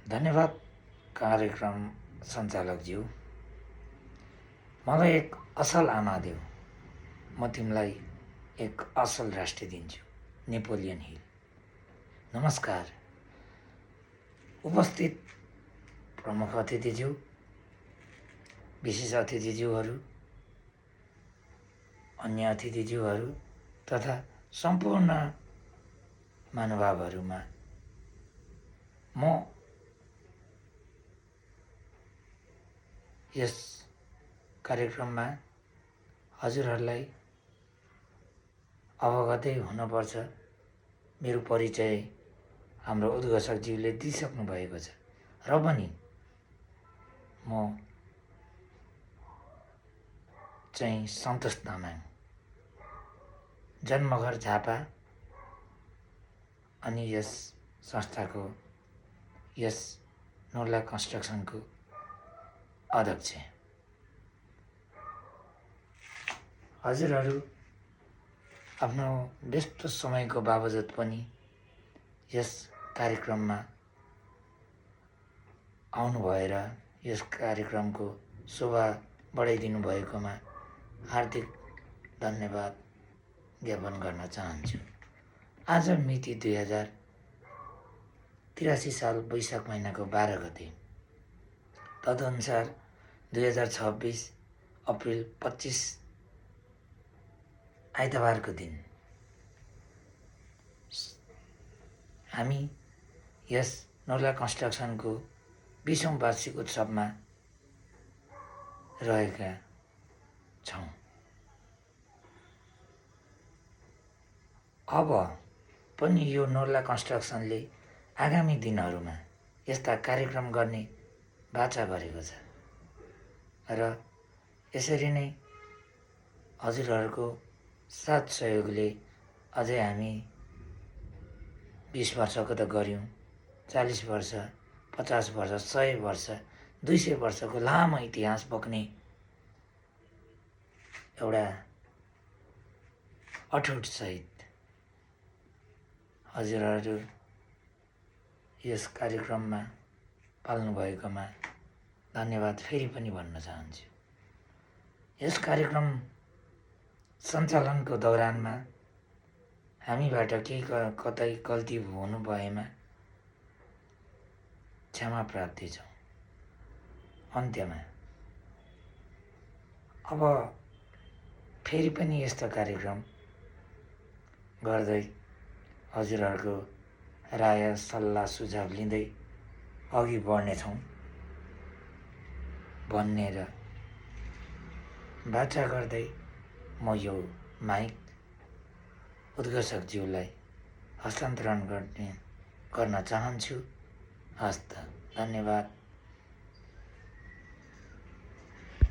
धन्यवाद कार्यक्रम सञ्चालकज्यू। मलाई एक असल आमा देऊ, म तिमीलाई एक असल राष्ट्र दिन्छु। Napoleon Hill. नमस्कार उपस्थित प्रमुख अतिथिज्यू, विशेष अतिथिज्यूहरू, अन्य अतिथिज्यूहरू तथा सम्पूर्ण महानुभावहरूमा म यस कार्यक्रममा हजुरहरूलाई अवगतै हुनुपर्छ। मेरो परिचय हाम्रो उद्घोषकज्यूले दिइसक्नु भएको छ र पनि म चाहिँ सन्तोष तामाङ, जन्मघर झापा अनि यस संस्थाको यस नोर्ला कन्स्ट्रक्सनको अध्यक्ष। हजुरहरू आफ्नो व्यस्त समयको बावजुद पनि यस कार्यक्रममा आउनु भएर यस कार्यक्रमको शोभा बढाइदिनु भएकोमा हार्दिक धन्यवाद ज्ञापन गर्न चाहन्छु। आज मिति 2083 साल वैशाख महिनाको 12 गते, तदनुसार 2026 अप्रिल 25 आइतबारको दिन हामी यस नोर्ला कन्स्ट्रक्सनको 20औं वार्षिक उत्सवमा रहेका छौँ। अब पनि यो नोर्ला कन्स्ट्रक्सनले आगामी दिनहरूमा यस्ता कार्यक्रम गर्ने बाचा गरेको छ र यसरी नै हजुरहरूको साथ सहयोगले अझै हामी 20 वर्षको त गऱ्यौँ, 40 वर्ष, 50 वर्ष, 100 वर्ष, 200 वर्षको लामो इतिहास बोक्ने एउटा अठोट सहित हजुरहरू यस कार्यक्रममा पाल्नु भएकोमा धन्यवाद फेरि पनि भन्न चाहन्छु। यस कार्यक्रम सञ्चालनको दौरानमा हामीबाट केही कतै गल्ती हुनु भएमा क्षमा प्रार्थी छौँ। अन्त्यमा अब फेरि पनि यस्तो कार्यक्रम गर्दै हजुरहरूको राय सल्लाह सुझाव लिँदै अघि बढ्नेछौँ भन्ने र बाचा गर्दै म यो माइक उद्घोषकज्यूलाई हस्तान्तरण गर्न चाहन्छु। हस्त। धन्यवाद।